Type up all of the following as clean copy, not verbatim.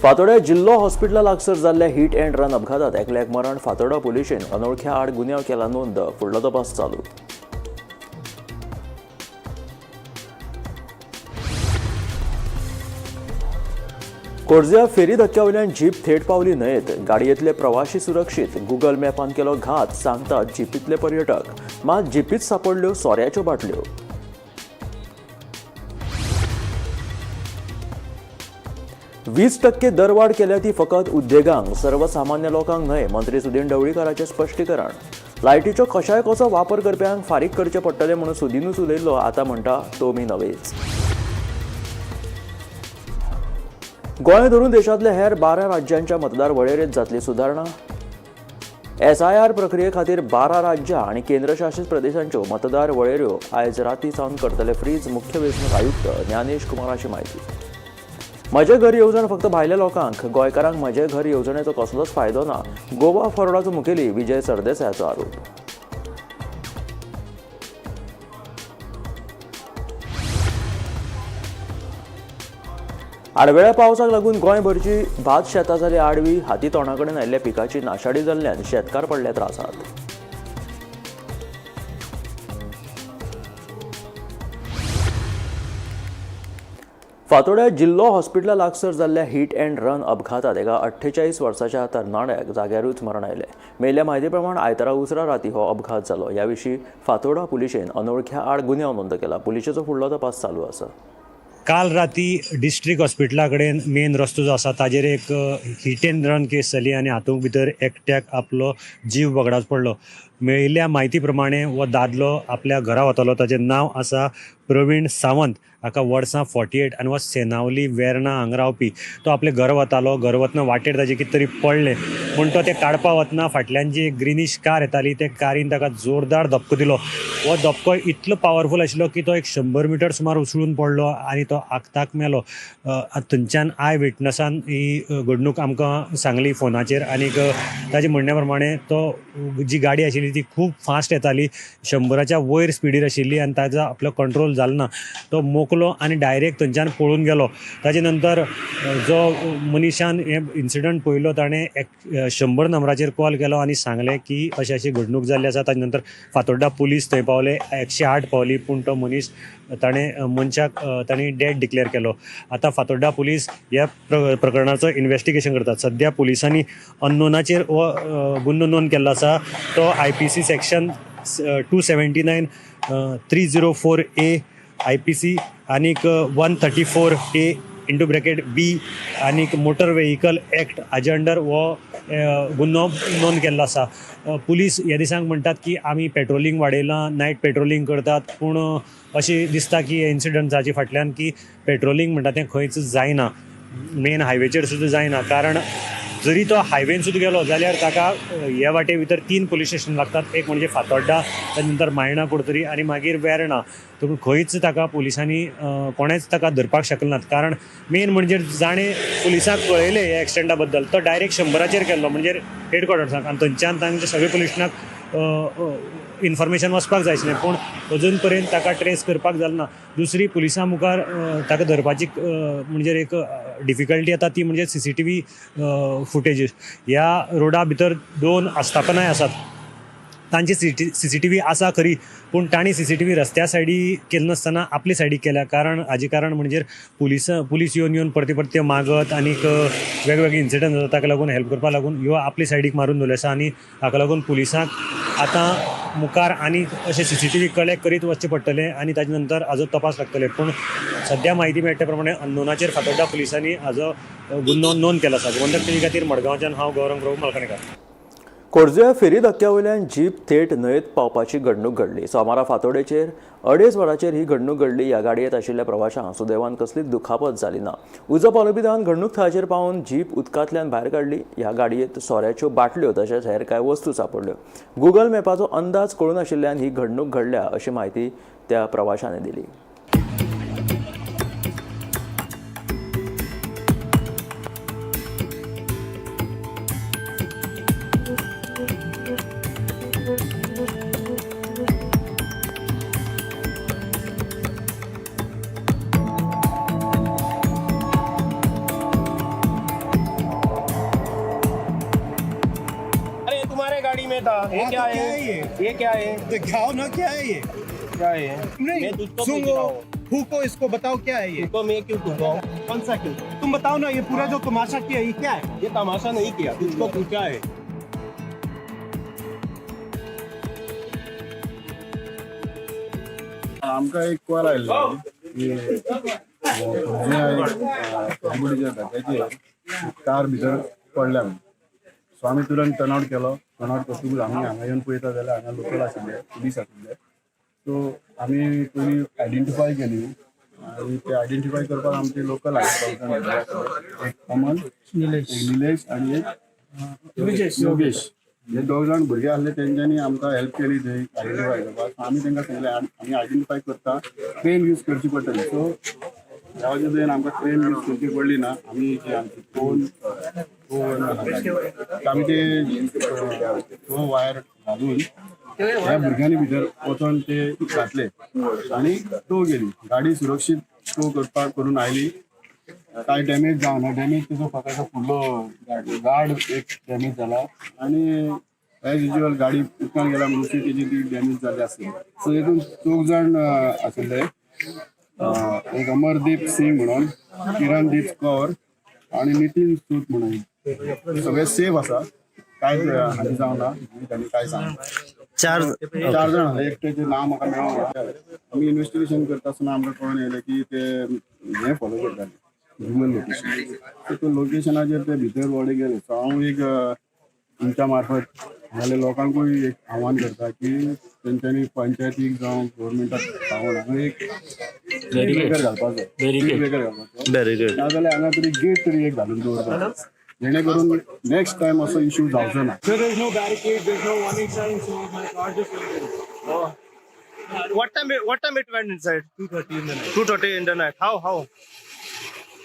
फातोड्या जिल्लो हॉस्पिटला लागसर जाल्ल्या हिट अँड रन अपघातात एकल्याक मरण. फातोर्डा पुलिशेन अनोळख्या आड गुन्यांव केला नोंद. फुडलो तपास चालू. कोरज्या फेरी धक्क्या वयल्यान जीप थेट पावली न्हंयेत. गाडयेंतले प्रवाशी सुरक्षीत. गुगल मॅपान केलो घात, सांगतात जिपींतले पर्यटक. मात जिपीत सापडल्यो सोऱ्याच्यो बाटल्यो. 20% दरवाड केल्या ती फकत उद्देगांक, सर्वसामान्य लोकांक न्हय, मंत्री सुदीन ढवळीकाराचें स्पश्टीकरण. लायटीचो कशाय कसो वापर करप्यांक फारीक करचे पडटले म्हणून सुदीनूच उलयल्लो, आतां म्हणटा तो मी नव्हेच. गोंय धरून देशांतल्या हेर 12 राज्यांच्या मतदार वळेरेंत जातली सुदारणा. एसआयआर प्रक्रिये खातीर 12 राज्यां आनी केंद्रशासीत प्रदेशांच्यो मतदार वळेऱ्यो आयज राती सावन करतले फ्रीज. मुख्य वेंचणूक आयुक्त ज्ञानेश कुमाराची म्हायती. म्हजें घर येवजण फक्त भायल्या लोकांक, गोंयकारांक म्हजें घर येवजणेचो कसलोच फायदो ना, गोवा फॉरवर्डाचो मुखेली विजय सरदेसायाचो आरोप. आडवेळ्या पावसाक लागून गोंयभरची भात शेतां जाली आडवी. हाती तोंडा कडेन आयिल्ल्या पिकाची नाशाडी जाल्ल्यान शेतकार पडले त्रासात. फातोड्या जिल्लो हॉस्पिटला लागसर जाल्ल्या हिट अँड रन अपघातात एका 48 वर्साच्या तरणाट्याक जाग्यारूच मरण आयलें. मेळिल्ल्या म्हायती प्रमाण आयतारा उसरां राती हो अपघात जालो. ह्या विशीं फातोर्डा पुलिशेन अनोळख्या आड गुन्यांव नोंद केला. पुलिशेचो फुडलो तपास चालू आसा. काल राती डिस्ट्रिक्ट हॉस्पिटला कडेन मेन रस्तो जो आसा ताजेर एक हिट एंड रन केस जाली आनी हातूंत भितर एकट्याक आपलो जीव वगडावचो पडलो. मेळिल्ल्या म्हायती प्रमाणे हो दादलो आपल्या घरा वतालो. ताचें नांव आसा प्रवीण सावंत, हाका वर्सां 48 आनी हो सेनावली वेर्णा हांगा रावपी. तो आपल्या घर वतालो. घर वतना वाटेर ताजें कितें तरी पडलें पूण तो तें काडपा वतना फाटल्यान जी एक ग्रिनीश कार येताली ते कारीन ताका जोरदार धपको दिलो. हो धपको इतलो पावरफूल आशिल्लो की तो एक 100 मिटर सुमार उसळून पडलो आनी तो आक्ताक मेलो. थंयच्यान I विटनसान ही घडणूक आमकां सांगली फोनाचेर आनीक ताजे म्हणण्या प्रमाणे तो जी गाडी आशिल्ली ती खूब फास्ट येताली, 100च्या वयर स्पिडीर आशिल्ली आनी ताजो आपलो कंट्रोल जालो ना. तो मोकलो आनी डायरेक्ट थंयच्यान पळून गेलो. ताजे नंतर जो मनीशान हे इन्सिडंट पळयलो ताणें एक 100 नंबराचेर कॉल केलो आनी सांगलें की अशी अशी घडणूक जाल्ली आसा. ताजे नंतर फातोड्डा पुलीस थंय पावले, 108 पावली, पूण तो मनीस ताणें मनशाक ताणें डेड डिक्लेअर केलो. आतां फातोड्डा पुलीस ह्या प्रकरणाचो इन्वेस्टिगेशन करतात. सद्या पुलिसांनी अननोनाचेर हो गुन्हो नोंद केल्लो आसा. तो IPC section 279, 304A IPC आनीक 134A into bracket B आनीक मोटर व्हेकल एक्ट हाजे अंडर हो गुन्हो नोंद केल्लो आसा. पुलीस ह्या दिसांक म्हणटात की आमी पेट्रोलिंग वाडयलां, नायट पेट्रोलिंग करतात, पूण अशें दिसता की ह्या इन्सिडंट्साच्या फाटल्यान की पेट्रोलिंग म्हणटा तें खंयच जायना, मेन हायवेचेर सुद्दां जायना. कारण जरी तो हायवेन सुद्दां गेलो जाल्यार ताका हे वाटे भितर 3 पुलीस स्टेशन लागतात. एक म्हणजे फातोड्डा, ताजे नंतर मायणा कुडतरी आनी मागीर वेर्णा. पूण खंयच ताका पुलिसांनी कोणेच ताका धरपाक शकले नात. कारण मेन म्हणजे जाणें पुलिसांक कळयलें ह्या एक्सिडंटा बद्दल तो डायरेक्ट 100चेर गेल्लो, म्हणजे हेडक्वॉर्टर्साक, आनी थंयच्यान तांच्या सगळे पुलीस स्टेशनाक इन्फॉर्मेशन वचपाक जाय आशिल्लें, पूण अजून पर्यंत ताका ट्रेस करपाक जालें ना. दुसरी पुलिसां मुखार ताका धरपाची म्हणजे एक डिफिकल्टी येता ती म्हणजे CCTV फुटेजीस. ह्या रोडा भितर 2 आस्थापनाय आसात, तांची CCTV आसा खरी, पूण तांणी CCTV रस्त्या सायडी केली नासतना आपली सायडीक केल्या. कारण हाजें कारण म्हणजे पुलीस येवन येवन परते परते मागत आनीक वेगवेगळे इन्सिडंट जाता, ताका लागून हेल्प करपाक लागून ह्यो आपली सायडीक मारून दवरल्यो आसा आनी हाका लागून पुलिसांक आतां मुखार आनी अशें CCTV collect करीत वचचें पडटलें आनी ताजे नंतर हाजो तपास लागतले. पूण सद्या म्हायती मेळटा प्रमाणे अननोनाचेर फातोड्डा पुलिसांनी हाजो गुन्हो नोंद केला आसा. गोमंतक टीव्ही खातीर मडगांवच्यान हांव गौरंग प्रभू मलकणेकार. खोर्जुव्या फेरी धक्क्या वयल्यान जीप थेट न्हंयेत पावपाची घडणूक घडली. सोमारा फातोडेचेर 2:30 वरांचेर ही घडणूक घडली. ह्या गाडयेत आशिल्ल्या प्रवाशांक सुदैवान कसलीच दुखापत जाली ना. उजो पालोवपी दळान घडणूक थळाचेर पावून जीप उदकांतल्यान भायर काडली. ह्या गाडयेत सोऱ्याच्यो बाटल्यो तशेंच हेर कांय वस्तू सापडल्यो. गुगल मॅपाचो अंदाज कळून आशिल्ल्यान ही घडणूक घडल्या अशी म्हायती त्या प्रवाशांनी दिली. ये क्या है? ये क्या है? दिखाओ ना क्या है ये। क्या है? नहीं, मैं तुझको पूछ सुनो, रहा हूँ। फूको इसको, बताओ क्या है ये। तुझको मैं क्यों पूछा? कौन सा क्यों? तुम बताओ ना, ये पूरा जो तमाशा किया ये क्या है? ये तमाशा नहीं किया, तुझको पूछा है। आमकां एक कॉल आयिल्लो की पणजे धक्याचेर कार भितर पडल्या म्हणून. सो आमी तुरंत टर्नआउट केलो. टर्नआउट करतकूच आमी हांगा येवन पळयता जाल्यार हांगा लोकल आशिल्ले, पुलीस आशिल्ले. सो आमी पयलीं आयडेंटिफाय केली आनी ते आयडेंटिफाय करपाक आमचे लोकल आशिल्ले, एक अमन, एक निलेश आनी एक योगेश. हे दोग जाण भुरगे आसले, तेंच्यांनी आमकां हेल्प केली थंय आयडेंटिफाय करपाक. आमी तांकां सांगलें आमी आयडेंटिफाय करता, क्रेन यूज करची पडटली. सो ह्या वजेन आमकां क्रेन यूज करची पडली ना. आमी जी आमची कोन आमी ते तो वायर घालून ह्या भुरग्यांनी भितर वचोन ते घातले आनी टो गेली गाडी, सुरक्षीत टो करपाक करून आयली. कांय डॅमेज जावना. डॅमेज तिचो फक्त फुडलो गार्ड एक डॅमेज जाला आनी एज युजल गाडी उदकान गेल्या म्हणून ती तेजी ती डॅमेज जाली आसली. सो हितून चौग जाण आशिल्ले, एक अमरदीप सिंग म्हणून, किरणदीप कौर आनी नितीन सूत म्हणून. सगळे सेफ आसा, कांय हानी जावना. तांणी काय सांगना. चार चार जाण आसले, एकट्याचें नांव म्हाका मेळोंक ना. आमी इन्वेस्टिगेशन करता आसतना आमकां कळून येयलें की ते हें फॉलो करताले गुगल लोकेशन. सो ते लोकेशनाचेर ते भितर वडे गेले. सो हांव एक तुमच्या मार्फत हांगाले लोकांकूय एक आव्हान करता की तेंच्यांनी पंचायतीक जावं गव्हर्मेंटाक सांगून हांगा एक स्पीड ब्रेकर घालपाचो, स्पीड ब्रेकर घालपाचो, नाजाल्यार हांगा तरी गेट तरी एक घालून दवरपाचो, जेणे करून नेक्स्ट टायम असो इशू जावचो ना. So there's no barricade, there's no warning sign, so my car just went in. What time it went inside? 2:30 in the night. 2:30 in the night.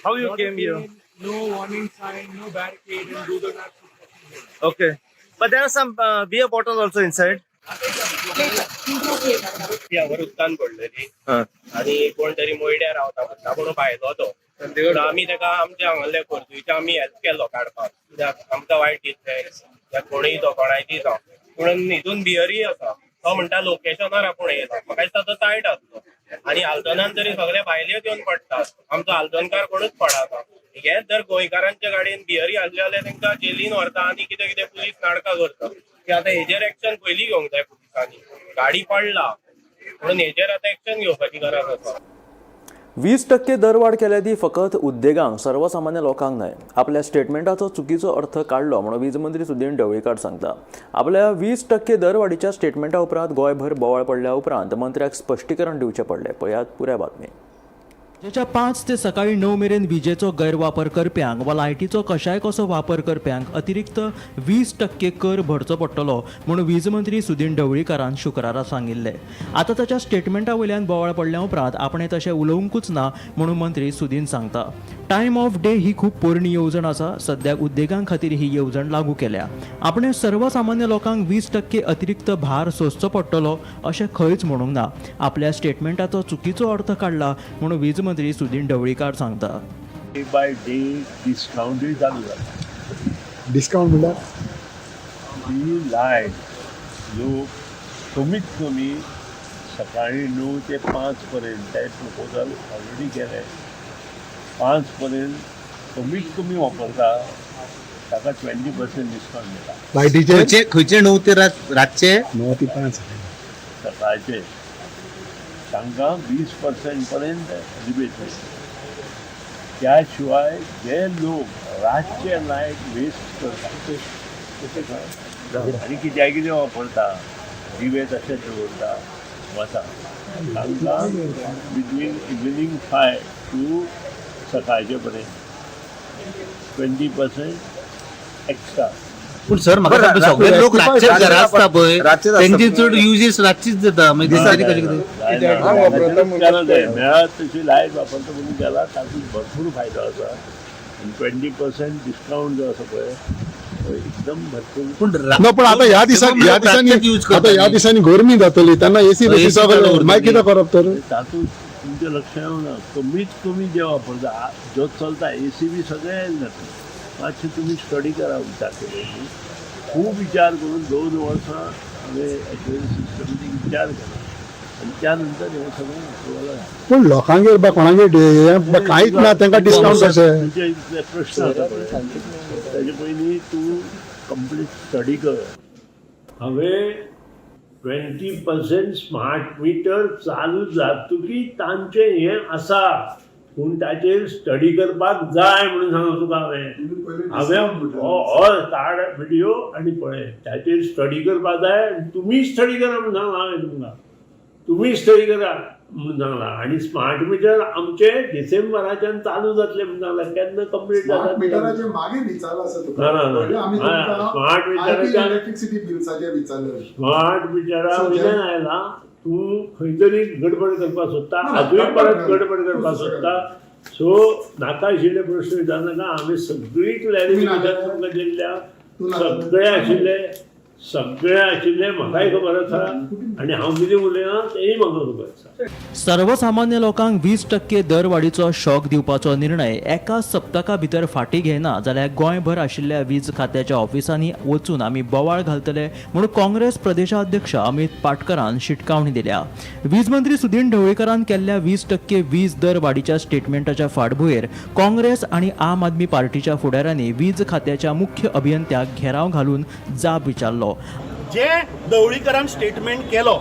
How you Not came a here? cane, no warning sign, no barricade, and Google Maps is nothing there. Okay. But there are some beer bottles also inside. वर उदकान पडलेली आनी कोण तरी मोयड्या रावता म्हणटा पूण भायलो तो. तर आमी ताका आमच्या हांगासरले खोर्जुंवेचे आमी हेल्प केलो काडपाक, कित्याक आमकां वायट दिसलें, कित्याक कोणूय तो कोणायची जावं. पूण हितून बियरीय आसा. तो म्हणटा लोकेशनार आपूण येयला. म्हाका दिसता तो तायट आसलो. आनी आल्दोनान तरी सगळे भायलेच येवन पडटात, आमचो आल्दोनकार कोणूच पडना. हेच जर गोंयकारांच्या गाडयेन बियरी आसले जाल्यार तांकां जेलीन व्हरता आनी कितें कितें पुलीस नाटकां करता. की आतां हेजेर एक्शन पयलीं घेवंक जाय पुलिसांनी. गाडी पडला म्हणून हेजेर आतां एक्शन घेवपाची गरज आसा. 20% दरवाड केल्या ती फकत उद्देगांक, सर्वसामान्य लोकांक न्हय. आपल्या स्टेटमेंटाचो चुकीचो अर्थ काडलो म्हणून वीज मंत्री सुदीन ढवळीकार सांगता. आपल्या 20% दरवाडीच्या स्टेटमेंटा उपरांत गोंयभर बोवाळ पडल्या उपरांत मंत्र्याक स्पश्टीकरण दिवचें पडलें. पळयात पुऱ्या बातमी. जेच्या 5 ते सकाळी 9 मेरेन विजेचो गैरवापर करप्यांक वा लायटीचो कशाय कसो वापर करप्यांक अतिरिक्त 20% कर भरचो पडटलो म्हूण वीज मंत्री सुदीन ढवळीकारान शुक्रारा सांगिल्लें. आतां ताच्या स्टेटमेंटा वयल्यान बोवाळ पडल्या उपरांत आपणें तशें उलोवंकूच ना म्हणून मंत्री सुदीन सांगता. टायम ऑफ डे ही खूब पोरणी येवजण आसा. सद्याक उद्देगां खातीर ही येवजण लागू केल्या. आपणें सर्वसामान्य लोकांक 20% अतिरिक्त भार सोंसचो पडटलो अशें खंयच म्हणूंक ना. आपल्या स्टेटमेंटाचो चुकीचो अर्थ काडला म्हणून वीज मंत्री सुदीन ढवळीकार सांगता. डे बाय डे डिस्कावंटूय चालू जाला. डिस्कावंट म्हणल्यार ही लायट लोक कमीत कमी सकाळी 9 ते 5 पर्यंत, ते प्रपोजल ऑलरेडी केलें, 5 पर्यंत कमीत कमी वापरता ताका 20% डिस्कावंट दिता. लायटीचे खंयचे 9 ते रातचे 9 ते 5 सकाळचे तांकां 20% पर्यंत रिबेट मेळटा. त्या शिवाय जे लोक रातचे लायट वेस्ट करता आनी कित्याक कितें वापरता, दिवे तशेच दवरता वता, तांकां बिटवीन इवनींग 5 टू सकाळचे पर्यंत 20% एक्स्ट्रा. पूण सर म्हाका सगळे लोक रातचेच घरा आसता पळय, तेंची चड युजेस रातचीच जाता, मागीर तेंच्यांनी कशें कितें मेळत तशी लायट वापरता म्हणून गेला, तातूंत भरपूर फायदो आसा. 20% डिस्कावंट जो आसा पळय तो एकदम भरपूर. पूण ना, पण आता ह्या दिसांनी ह्या दिसांनी आता ह्या दिसांनी गरमी जातली तेन्ना एसी AC चालू मागीर कितें करप तर? तातूंत तुमचें लक्ष येवना, कमीत कमी जे वापरता जो चलता एसी बी सगळें जाता. मातशें तुमी स्टडी करा, विचार केले, खूब विचार करून 2 वर्सां हांवें एक्चुअली सिस्टमॅटीक विचार केला आनी त्या नंतर हें सगळें अप्रुवल घातलें. पूण लोकांगेर बा कोणागेर हें कांयच ना, तांकां डिस्कावंट कशें? तुजे इतले प्रश्न आसा पळय, ताजे पयलीं तूं कंप्लीट स्टडी कर. हांवें 20% स्मार्ट मिटर चालू जातकीर तांचें हें आसा, पूण ताचेर स्टडी करपाक जाय म्हणून सांगला तुका हांवें. हांवें हय काड विडियो आनी पळय, ताचेर स्टडी करपाक जाय आनी तुमी स्टडी करा म्हणून सांगलां हांवें तुमकां. तुमी स्टडी करा म्हणून सांगलां. आनी स्मार्ट मिटर आमचे डिसेंबराच्यान चालू जातले म्हणून सांगलां. केन्ना कंप्लीट स्मार्ट जाता? मिटराचे मागीर विचारलं आसा तुका. ना, ना, ना. पयलीं आमी हा, तुमकां स्मार्ट मिटराच्या इलेक्ट्रिसिटी बिल्साचेर विचारलें. स्मार्ट मिटरा So, वयल्यान आयला तूं. खंय तरी गडबड करपाक सोदता. ना, आजूय गडबड परत ना. गडबड करपाक सोदता. सो नाका आशिल्ले प्रश्न विचारनाका. आमी सगळी क्लॅरिफिकेशन तुमकां दिल्ल्या. तूं ना. सगळे आशिल्ले, सगळे आशिल्ले म्हाकाय खबर आसा आनी हांव कितें उलयना तेंय म्हाका खबर आसा. सर्वसामान्य लोकांक 20% दरवाडीचो शॉक दिवपाचो निर्णय एका सप्तका भितर फाटीं घेयना जाल्यार गोंयभर आशिल्ल्या वीज खात्याच्या ऑफिसांनी वचून आमी बोवाळ घालतले म्हूण काँग्रेस प्रदेशाध्यक्ष अमित पाटकरान शिटकावणी दिल्या. वीज मंत्री सुदीन ढवळीकरान केल्ल्या 20% वीज दर वाडीच्या स्टेटमेंटाच्या फाटभुंयेर काँग्रेस आनी आम आदमी पार्टीच्या फुडाऱ्यांनी वीज खात्याच्या मुख्य अभियंत्याक घेराव घालून जाब विचारलो. जे ढवळीकरान स्टेटमेंट केलो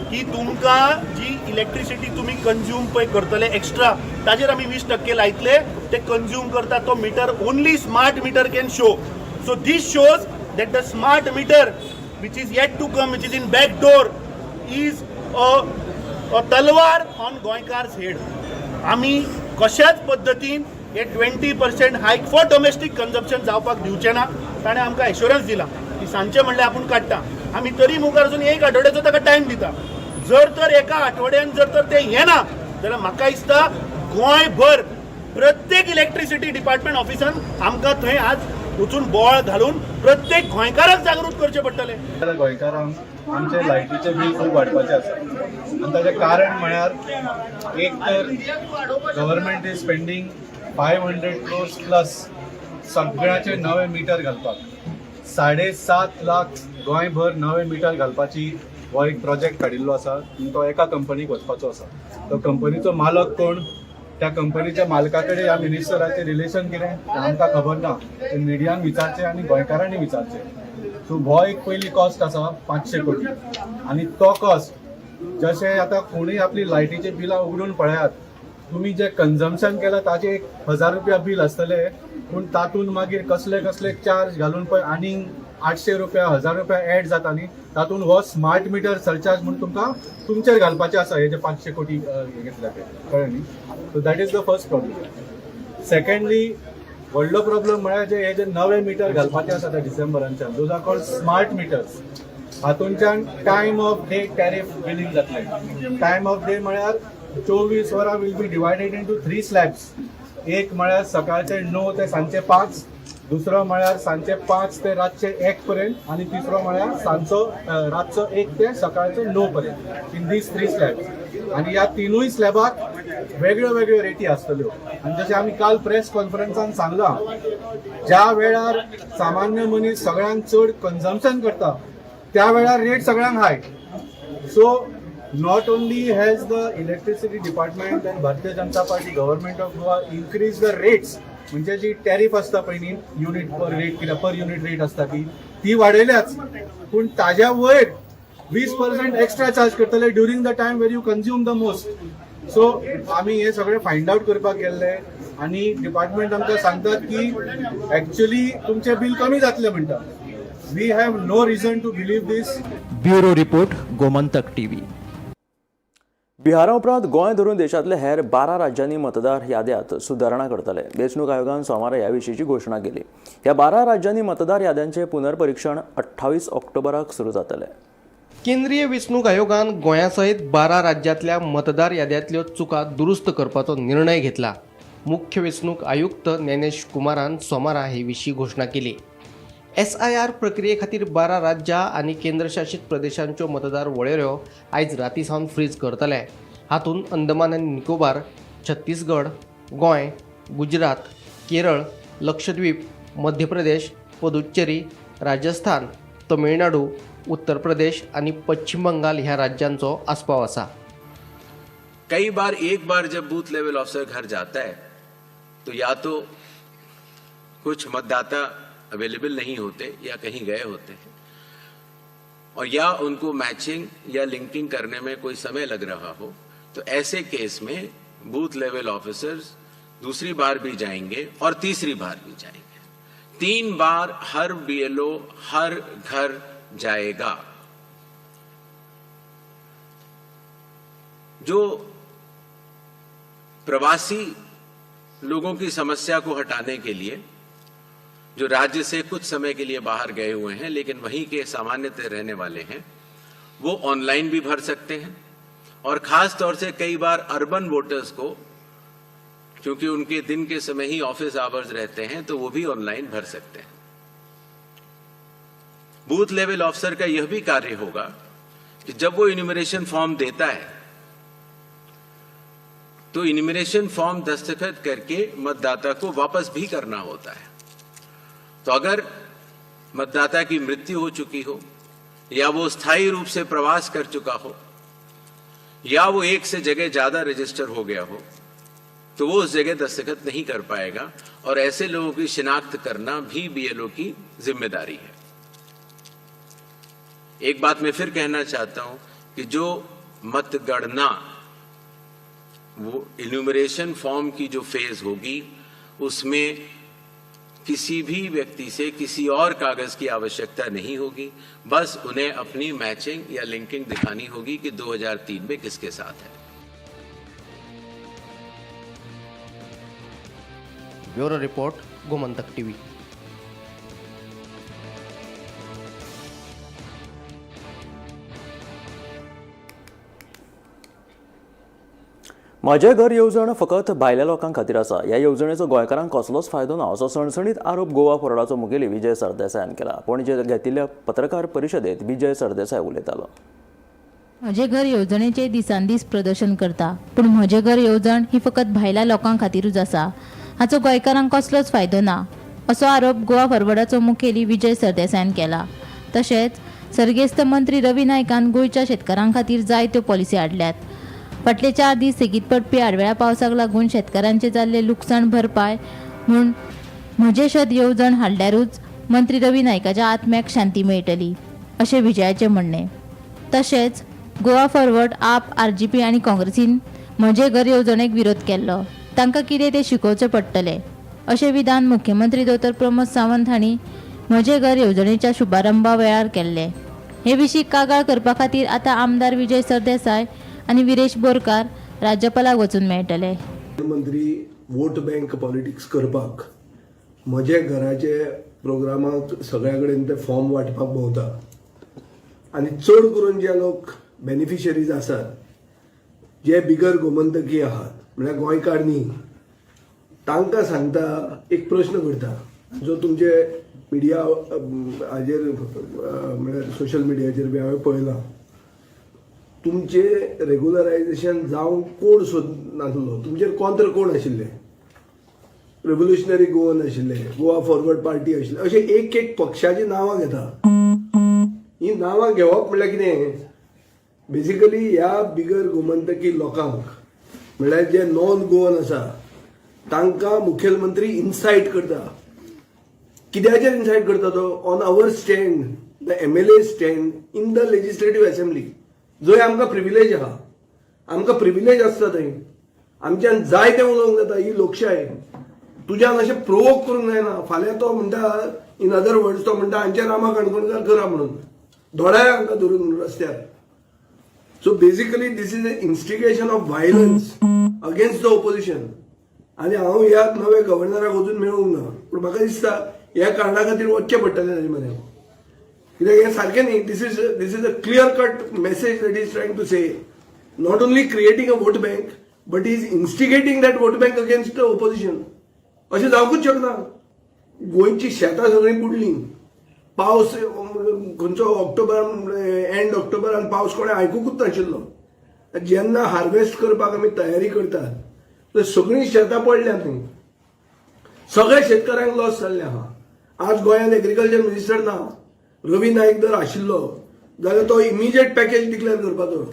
की तुमकां जी इलेक्ट्रिसिटी तुमी कंज्यूम पळय करतले एक्स्ट्रा, ताजेर आमी 20% लायतले, ते कंज्यूम करता तो meter only smart meter can show. So this shows that the smart meter which is yet to come, which is in back door, is a तलवार ऑन गोंयकार्स हेड. आमी कशाच पद्दतीन हे 20% hike for domestic consumption जावपाक दिवचे ना. ताणें आमकां एश्योरन्स दिला की सांजचे म्हणल्यार आपूण काडटा. आमी तरी मुखार वचून एक आठवड्याचो ताका टायम दिता. जर तर एका आठवड्यान जर तर ते येना जाल्यार म्हाका दिसता गोंयभर प्रत्येक इलेक्ट्रिसिटी डिपार्टमेंट ऑफिसान आमकां थंय आज वचून बोवाळ घालून प्रत्येक गोंयकाराक जागृत करचें पडटलें. गोंयकारांक आमचे लायटीचे बील खूब वाडपाचें आसा आनी ताचें कारण म्हळ्यार एक तर government is spending 500 crores plus सगळ्याचे नवे मिटर घालपाक. 7.5 लाख गोंयभर नवे मिटर घालपाची हो एक प्रोजेक्ट काडिल्लो आसा आनी तो एका कंपनीक वचपाचो आसा. तो कंपनीचो मालक कोण, त्या कंपनीच्या मालका कडेन ह्या मिनिस्टराचें रिलेशन कितें, तें आमकां खबर ना. तें मिडियान विचारचें आनी गोंयकारांनी विचारचें. सो हो एक पयली कॉस्ट आसा 500 कोटी. आनी तो कॉस्ट जशें आतां कोणूय आपली लायटीची बिलां उगडून पळयात तुमी, जें कन्जम्पशन केलां ताजें 1000 रुपया बील आसतलें, पूण तातूंत मागीर कसले कसले चार्ज घालून पळय आनीक 800 रुपया, 1000 रुपया एड जाता न्ही. तातूंत हो स्मार्ट मिटर सरचार्ज म्हूण तुमकां तुमचेर घालपाचें आसा हे जे 500 कोटी हे घेतल्या ते, कळ्ळें न्ही? So that is the first problem. Secondly, व्हडलो प्रॉब्लम म्हळ्यार जे हे जे नवे मिटर घालपाचे आसा ते डिसेंबरांच्यान, those are called smart meters. हातूंच्यान time of day tariff billing जातलें. टायम ऑफ डे म्हळ्यार 24 वरां will be divided into three slabs. एक म्हळ्यार सकाळचे 9 ते सांजचे 5, दुसरो म्हळ्यार सांजचे 5 ते रातचे 1 पर्यंत आनी तिसरो म्हळ्यार सांजचो रातचो 1 ते सकाळचो 9 पर्यंत, इन these three slabs. आनी ह्या तिनूय स्लॅबाक वेगळ्यो वेगळ्यो रेटी आसतल्यो. आनी जशें आमी काल प्रेस कॉन्फरन्सान सांगलां, ज्या वेळार सामान्य मनीस सगळ्यांत चड कन्जम्पशन करता त्या वेळार रेट सगळ्यांक हाय. So not only has the electricity department and Bharatiya Janata Party government of Goa increase the rates, म्हणजे जी टॅरिफ आसता पळय न्ही, युनिट पर रेट कितें पर युनिट रेट आसता ती ती वाडयल्याच, पूण ताज्या वयर 20% एक्स्ट्रा चार्ज करतले during the time where you consume the most. So आमी हे सगळे फायंड आउट करपाक गेल्ले आनी डिपार्टमेंट आमकां सांगतात की एक्च्युअली तुमचें बील कमी जातलें म्हणटा. We have no reason to believe this. Bureau report, Gomantak TV. बिहारा उपरांत गोंय धरून देशांतल्या हेर 12 राज्यांनी मतदार याद्यांत सुदारणा करतले. वेंचणूक आयोगान सोमारा ह्या विशींची घोशणा केली. ह्या 12 राज्यांनी मतदार याद्यांचें पुनर्परीक्षण 28 ऑक्टोबराक सुरू जातलें. केंद्रीय वेंचणूक आयोगान गोंया सयत 12 राज्यांतल्या मतदार याद्यांतल्यो चुका दुरुस्त करपाचो निर्णय घेतला. मुख्य वेंचणूक आयुक्त ज्ञानेश कुमारान सोमारा हे विशीं घोशणा केली. एसआयआर प्रक्रिये खातीर 12 राज्यां आनी केंद्रशासीत प्रदेशांच्यो मतदार वळेऱ्यो आयज राती सावन फ्रीज करतले. हातूंत अंदमान आनी निकोबार, छत्तीसगड, गोंय, गुजरात, केरळ, लक्षद्वीप, मध्य प्रदेश, पुदुच्चेरी, राजस्थान, तमिळनाडू, उत्तर प्रदेश आनी पश्चिम बंगाल ह्या राज्यांचो आस्पाव आसा. कई बार एक बार जब बूथ लेवल ऑफिसर घर जाता है तो या तो कुछ मतदाता अवेलेबल नहीं होते या कहीं गए होते हैं, और या उनको मैचिंग या लिंकिंग करने में कोई समय लग रहा हो, तो ऐसे केस में बूथ लेवल ऑफिसर्स दूसरी बार भी जाएंगे और तीसरी बार भी जाएंगे। 3 बार हर बीएलओ हर घर जाएगा। जो प्रवासी लोगों की समस्या को हटाने के लिए, जो राज्य से कुछ समय के लिए बाहर गए हुए हैं लेकिन वहीं के सामान्यतः रहने वाले हैं, वो ऑनलाइन भी भर सकते हैं। और खास तौर से कई बार अर्बन वोटर्स को, क्योंकि उनके दिन के समय ही ऑफिस आवर्स रहते हैं, तो वो भी ऑनलाइन भर सकते हैं। बूथ लेवल ऑफिसर का यह भी कार्य होगा कि जब वो इन्यूमरेशन फॉर्म देता है तो इन्यूमरेशन फॉर्म दस्तखत करके मतदाता को वापस भी करना होता है। तो अगर मतदाता की मृत्यु हो चुकी हो, या वो स्थायी रूप से प्रवास कर चुका हो, या वो एक से जगह ज्यादा रजिस्टर हो गया हो, तो वो उस जगह दस्तखत नहीं कर पाएगा, और ऐसे लोगों की शिनाख्त करना भी बीएलओ की जिम्मेदारी है। एक बात मैं फिर कहना चाहता हूं कि जो मतगणना, वो इन्यूमरेशन फॉर्म की जो फेज होगी, उसमें किसी भी व्यक्ति से किसी और कागज की आवश्यकता नहीं होगी। बस उन्हें अपनी मैचिंग या लिंकिंग दिखानी होगी कि 2003 में किसके साथ है। Bureau report, Gomantak TV. म्हजें घर येवजण फकत भायल्या लोकां खातीर आसा. ह्या येवजणेचो गोंयकारांक कसलोच फायदो ना असो सणसणीत आरोप गोवा फॉरवर्डाचो मुखेली विजय सरदेसायान केला. पणजे घेतिल्ल्या पत्रकार परिशदेंत विजय सरदेसाय उलयतालो. म्हजें घर येवजणेचे दिसान दीस प्रदर्शन करता, पूण म्हजें घर येवजण ही फकत भायल्या लोकां खातीरूच आसा, हाचो गोंयकारांक कसलोच फायदो ना असो आरोप गोवा फॉरवर्डाचो मुखेली विजय सरदेसायान केला. तशेंच सर्गेस्त मंत्री रवी नायकान गोंयच्या शेतकारां खातीर जायत्यो पॉलिसी हाडल्यात. फाटले 4 दीस सेगीत पडपी आडवेळ्या पावसाक लागून शेतकारांचें जाल्लें लुकसाण भरपाय म्हूण म्हजें शेत येवजण हाडल्यारूच मंत्री रवी नायकाच्या आत्म्याक शांती मेळटली अशें विजयाचें म्हणणें. तशेंच गोवा फॉरवर्ड, आप, आरजीपी आनी काँग्रेसीन म्हजें घर येवजणेक विरोध केल्लो, तांकां कितें तें शिकोवचें पडटलें अशें विधान मुख्यमंत्री दोतोर प्रमोद सावंत हांणी म्हजें घर येवजणेच्या शुभारंभा वेळार केल्लें. हे विशीं कागाळ करपा खातीर आतां आमदार विजय सरदेसाय आनी विरेश बोरकार राज्यपालाक वचून मेळटले. मंत्री वोट बँक पॉलिटिक्स करपाक म्हजे घराचे प्रोग्रामाक सगळ्या कडेन ते फॉर्म वांटपाक भोंवता आनी चड करून जे लोक बेनिफिशरीज आसात, जे बिगर गोमंतकी आहात, म्हळ्यार गोंयकार न्ही, तांकां सांगता, एक प्रश्न करता जो तुमचे मिडिया हाजेर म्हळ्यार सोशल मिडियाचेर बी हांवें पळयला, तुमचे रेगुलरायझेशन जावंक कोण सोदनासलो, तुमचेर कॉन्त्र कोण आशिल्ले, रेव्होल्युशनरी गोवन आशिल्ले, गोवा फॉरवर्ड पार्टी आशिल्ले, अशे एक एक पक्षाची नांवां घेता. ही नांवां घेवप म्हणल्यार कितें, बेसिकली ह्या बिगर गोमंतकी लोकांक म्हणल्यार जे नॉन गोवन आसा तांकां मुखेलमंत्री इन्सायट करता. कित्याचेर इन्सायट करता तो? On our stand, the MLA stand in the legislative assembly, जंय आमकां प्रिविलेज आहा, आमकां प्रिविलेज आसता थंय आमच्यान जाय तें उलोवंक जाता. ही लोकशाय, तुज्यान अशें प्रोवोक करूंक जायना. फाल्यां तो म्हणटा, इन अदर वर्ड्स तो म्हणटा हांचे रामा काणकोणकार करा म्हणून, दोळ्या हांकां धरून रस्त्यार. So basically this is a instigation of violence against the opposition. आनी हांव ह्या नव्या गव्हर्नराक अजून मेळूंक ना, पूण म्हाका दिसता ह्या कारणा खातीर वचचें पडटलें ताजे म्हऱ्यान, कित्याक हें सारकें न्ही. This is a clear cut message that is trying to say, not only creating a vote bank but is instigating that vote bank against the opposition. अशें जावंकूच शकना. गोंयची शेतां सगळीं बुडलीं, पावस खंयचो ऑक्टोबरान, एंड ऑक्टोबरान पावस कोणें आयकुकूच नाशिल्लो. जेन्ना हार्वेस्ट करपाक आमी तयारी करतात तर सगळीं शेतां पडल्यात न्ही, सगळ्या शेतकऱ्यांक लॉस जाल्लें आहा. आज गोंयांत एग्रीकल्चर मिनिस्टर ना. रवी नायक जर आशिल्लो जाल्यार तो इमिजिएट पॅकेज डिक्लेअर करपाचो.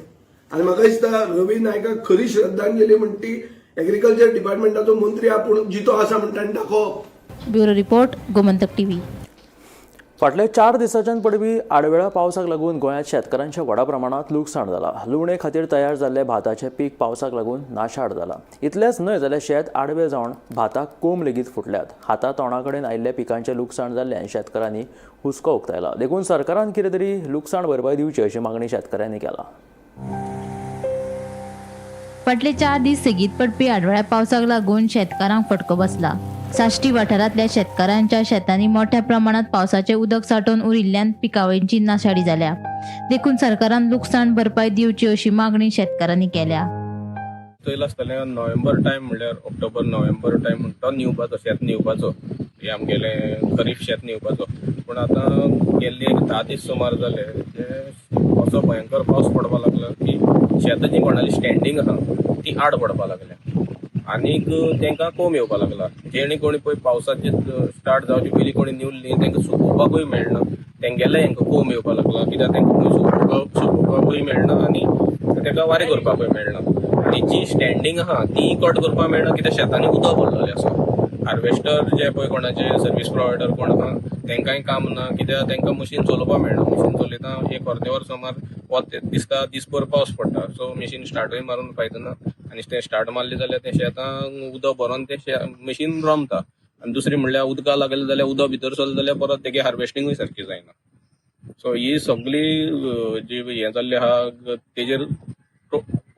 आनी म्हाका दिसता रवी नायकाक खरी श्रद्धांजली म्हण ती एग्रीकल्चर डिपार्टमेंटाचो मंत्री आपूण जितो आसा म्हण ताणें दाखोवप. Bureau report, Gomantak TV. फाटल्या 4 दिसांच्यान पडपी आडवेळा पावसाक लागून गोंयांत शेतकारांचें व्हडा प्रमाणांत लुकसाण जालां. लुवणे खातीर तयार जाल्ले भाताचें पीक पावसाक लागून नाशाड जालां. इतलेंच न्हय जाल्यार शेत आडवें जावन भाताक कोंब लेगीत फुटल्यात. हाता तोंडा कडेन आयिल्ल्या पिकांचें लुकसाण जाल्ल्यान शेतकारांनी हुस्को उक्तायला. देखून सरकारान कितें तरी लुकसाण भरपाय दिवची अशी मागणी शेतकारांनी केला. फाटले 4 दीस सेगीत पडपी आडवेळ्या पावसाक लागून शेतकारांक फटको बसला. साश्टी वाठारांतल्या शेतकारांच्या शेतांनी मोठ्या प्रमाणात पावसाचें उदक सांठोवन उरिल्ल्यान पिकावळींची नाशाडी जाल्या. देखून सरकारान लुकसाण भरपाय दिवची अशी मागणी शेतकारांनी केल्या. पयलीं आसतालें नोव्हेंबर टायम म्हणल्यार ऑक्टोबर नोव्हेंबर टायम म्हणटा तो निवपाचो, शेत निवपाचो, हें आमगेलें खरीफ शेत निवपाचो. पूण आतां गेल्ले एक 10 दीस सुमार जाले ते असो भयंकर पावस पडपाक लागलो की शेतां जी कोणाली स्टँडींग आहा ती आड पडपाक लागल्या आनीक तांकां कोंब येवपाक लागला. जेणे कोणी पळय पावसाचे स्टार्ट जावचे पयलीं कोणी निवली तांकां सुकोवपाकूय मेळना, तेंगेले हेंकां कोंब येवपाक लागला कित्याक तांकां सुकोवपाकूय मेळना आनी ताका वारें करपाकूय मेळना. आनी जी स्टँडींग आहा ती कट करपाक मेळना कित्याक शेतांनी उदक भरलेलें आसा. हार्वेस्टर जे पळय कोणाचे सर्वीस प्रोवायडर कोण आहा तांकांय काम ना कित्याक तांकां मशीन चलोवपाक मेळना. मशीन चलयता एक अर्दे वर सुमार वत दिसता दीसभर पावस पडटा, सो मशीन स्टार्टूय मारून फायदो ना आनी तें स्टार्ट मारलें जाल्यार तें शेतां उदक भरोन तें मशीन रोमता. आनी दुसरें म्हणल्यार उदका लागलें जाल्यार उदक भितर सरलें जाल्यार परत तेगे हार्वेस्टिंगूय सारकी जायना. सो ही सगळी जी हें जाल्लें आहा तेजेर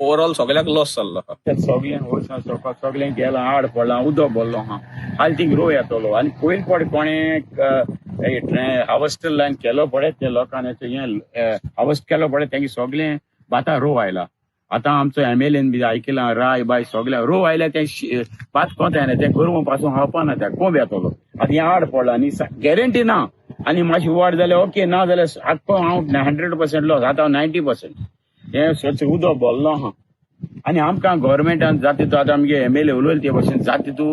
ओवरऑल सगळ्याक लॉस जाल्लो आहा. सगळें वर्सां सगळें गेलां, आड पडलां, उदक भरलो आहा. हाल थिंग रो येतलो आनी पयलीं फावटी कोणें हार्वेस्टर लायन केलो पळय ते लोकांनी हें हार्वेस्ट केलो पळय तेंगे सगळें भातां रो आयला. आतां आमचो एमएलएन बी आयकलां राय बाय सगळ्या रो आयल्या तें भात कोंत येना, तें गोरवां पासून खावपा ना, तें कोंब येतलो. आतां हें आड पडलां आनी गॅरंटी ना आनी मातशी वाड जाल्यार ओके, ना जाल्यार आख्खो हांव 100% लॉस, आतां 90%. हें स्वच्छ उदक भरलो आहा आनी आमकां गव्हर्मेंटान जाता तितू आतां आमगे एमएलए उलयले ते भशेन जाता तितू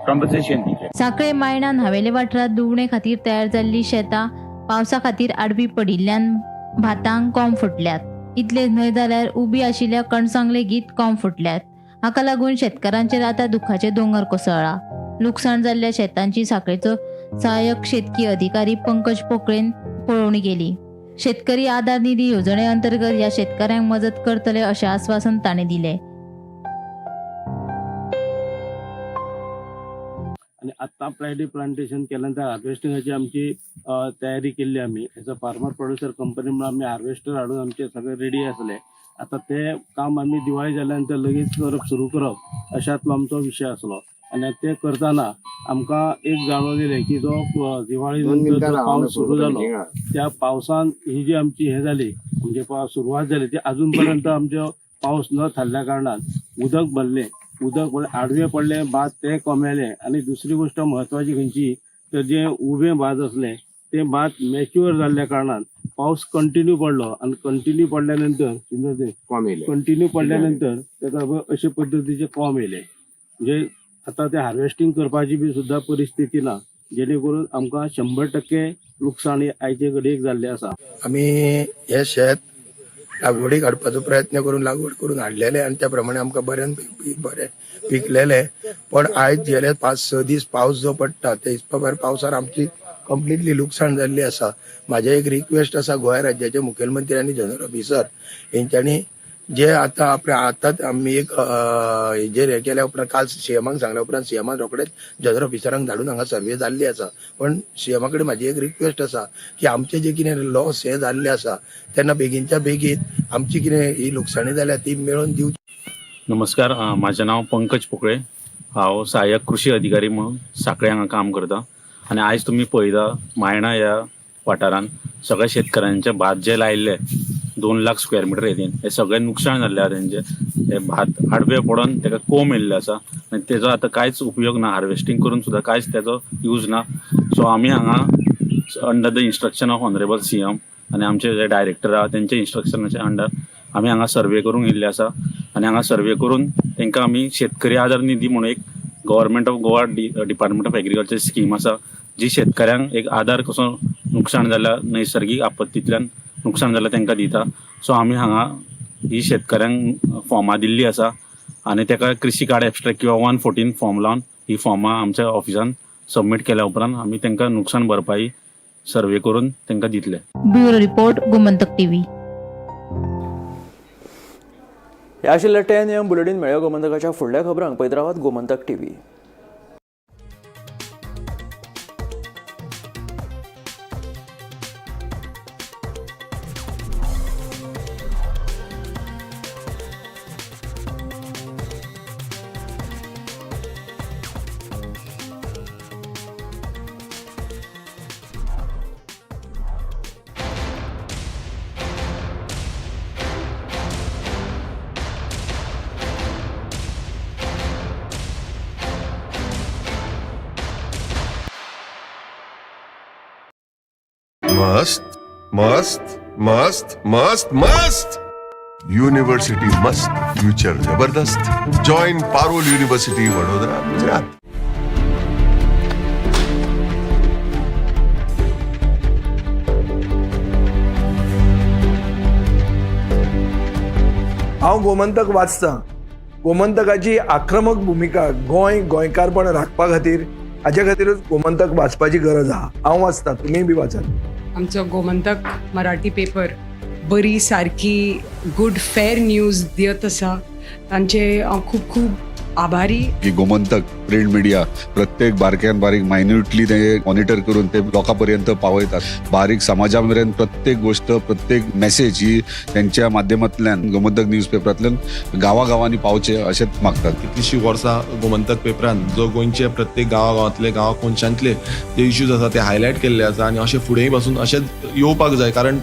कॉम्पन्सेशन दिवचें. साखळे मायणान हवेले वाठारांत लुवणे खातीर तयार जाल्ली शेतां पावसा खातीर आडवी पडिल्ल्यान भातांक कोंब फुटल्यात. इतलें न्हय जाल्यार उबी आशिल्ल्या कणसांक लेगीत कोंब फुटल्यात. हाका लागून शेतकारांचेर आतां दुखाचे दोंगर कोसळ्ळा. लुकसाण जाल्ल्या शेतांची साखळेचो सहाय्यक शेतकी अधिकारी पंकज पोकळेन पळोवणी केली. शेतकरी आधार निधी येवजणे अंतर्गत ह्या शेतकऱ्यांक मजत करतले अशें आस्वासन ताणें दिलें. आनी आत्तां प्लायडी प्लांटेशन केल्या नंतर हार्वेस्टिंगाची आमची तयारी केल्ली आमी as a farmer producer company म्हणून आमी हार्वेस्टर हाडून आमचे सगळे रेडी आसले. आतां तें काम आमी दिवाळी जाल्या नंतर लगेच करप सुरू करप अशांतलो आमचो विशय आसलो. आनी तें करतना आमकां एक जाणवलें की जो दिवाळी नंतर जो पावस सुरू जालो त्या पावसान ही जी आमची हें जाली म्हणजे सुरवात जाली ती अजून पर्यंत आमचो पावस न थारल्या कारणान उदक भरलें, उदक आडवें पडलें भात तें कोमेलें. आनी दुसरी गोश्ट म्हत्वाची खंयची तर जें उबें भात आसलें तें भात मॅच्युअर जाल्ल्या कारणान पावस कंटिन्यू पडलो आनी कंटिन्यू पडल्या नंतर कंटिन्यू पडल्या नंतर ताका अशे पद्दतीचे कोंब येयले. म्हणजे आतां तें हार्वेस्टींग करपाची बी सुद्दां परिस्थिती ना, जेणे करून आमकां 100% लुकसाण आयचे घडयेक जाल्लें आसा. आमी हें शेत लागवडीक हाडपाचो प्रयत्न करून लागवड करून हाडलेले आनी त्या प्रमाणे आमकां बऱ्यान बरें पिकलेले. पण आयज गेले 5-6 दीस पावस जो पडटा त्या हिसपा भायर पावसान आमची कंप्लिटली लुकसाण जाल्ली आसा. म्हाजें एक रिक्वेस्ट आसा गोंय राज्याचे मुखेलमंत्री आनी जनरल ऑफिसर हेंच्यांनी जे आतां आपल्या आतांच आमी एक हेजेर हें केल्या उपरांत काल सीएमाक सांगल्या उपरांत सीएमान रोखडेच जनरल ऑफिसरांक धाडून हांगा सर्वे जाल्ली आसा. पण सीएमा कडेन म्हाजी एक रिक्वेस्ट आसा की आमचे जे कितें लॉस हे जाल्ले आसा तेन्ना बेगीनच्या बेगीन आमची कितें ही लुकसाणी जाल्या ती मेळोवन दिवची. नमस्कार, म्हाजें नांव पंकज पोकळे. हांव सहाय्यक कृशी अधिकारी म्हणून साखळे हांगा काम करता आनी आयज तुमी पळयता मायणा ह्या वाठारान सगळ्या शेतकऱ्यांचे भात जे लायिल्ले 2 लाख स्क्वेअर मिटर हेतीन हे सगळें नुकसाण जाल्लें आहा तेंचें. हे भात आडवें पडोन तेका कोंब येयल्ले आसा आनी तेजो आतां कांयच उपयोग ना, हार्वेस्टींग करून सुद्दां कांयच तेजो यूज ना. सो आमी हांगा under the instruction of honourable CM आनी आमचे जे डायरेक्टर आहा तेंच्या इन्स्ट्रक्शनाच्या अंडर आमी हांगा सर्वे करूंक येयल्ले आसा आनी हांगा सर्वे करून तेंकां आमी शेतकरी आधार निधी म्हणून एक government of Goa department of agriculture scheme आसा जी शेतकऱ्यांक एक आधार कसो नुकसाण जाल्या नैसर्गीक आपत्तींतल्यान नुकसान जालां तांकां दिता. सो आमी हांगा ही शेतकऱ्यांक फॉर्मां दिल्ली आसा आनी ताका कृषी कार्ड एबस्ट्रेक्ट किंवा 114 फॉर्म लावन ही फॉर्मां आमच्या ऑफिसान सबमीट केल्या उपरांत आमी तांकां नुकसान भरपाई सर्वे करून तांकां दितले. Bureau report, Gomantak TV. हे आशिल्ले 10 AM bulletin. मेळ्यो गोमंतकाच्या फुडल्या खबरांक पळयत रावात गोमंतक टीव्ही. मस्त मस्त मस्त मस्त मस्त युनिव्हर्सिटी मस्त, फ्युचर जबरदस्त. Join Parul university, Vadodara, Gujarat. हांव गोमंतक वाचतां. गोमंतकाची आक्रमक भुमिका गोंय गोंयकारपण राखपा खातीर, हाजे खातीरूच गोमंतक वाचपाची गरज आहा. हांव वाचतां, तुमीय बी वाचात. आमचो गोमंतक मराठी पेपर बरी सारकी गुड फेर न्यूज दियत आसा. तांचे हांव खूब खूब आभारी. की गोमंतक प्रिंट मिडिया प्रत्येक बारक्यान बारीक मायन्युटली ते मॉनिटर करून ते लोकां पर्यंत पावयतात. बारीक समाजा मेरेन प्रत्येक गोष्ट, प्रत्येक मेसेज ही त्यांच्या माध्यमांतल्यान, गोमंतक न्यूज पेपरांतल्यान गांवागांवांनी पावचे अशेंच मागतात. कितलीशीं वर्सां गोमंतक पेपरान जो गोंयचे प्रत्येक गांवा गांवांतले, गांवा कोनशांतले जे इश्यूज आसा ते हायलायट केल्ले आसा आनी अशें फुडेंय पासून अशेंच येवपाक जाय, कारण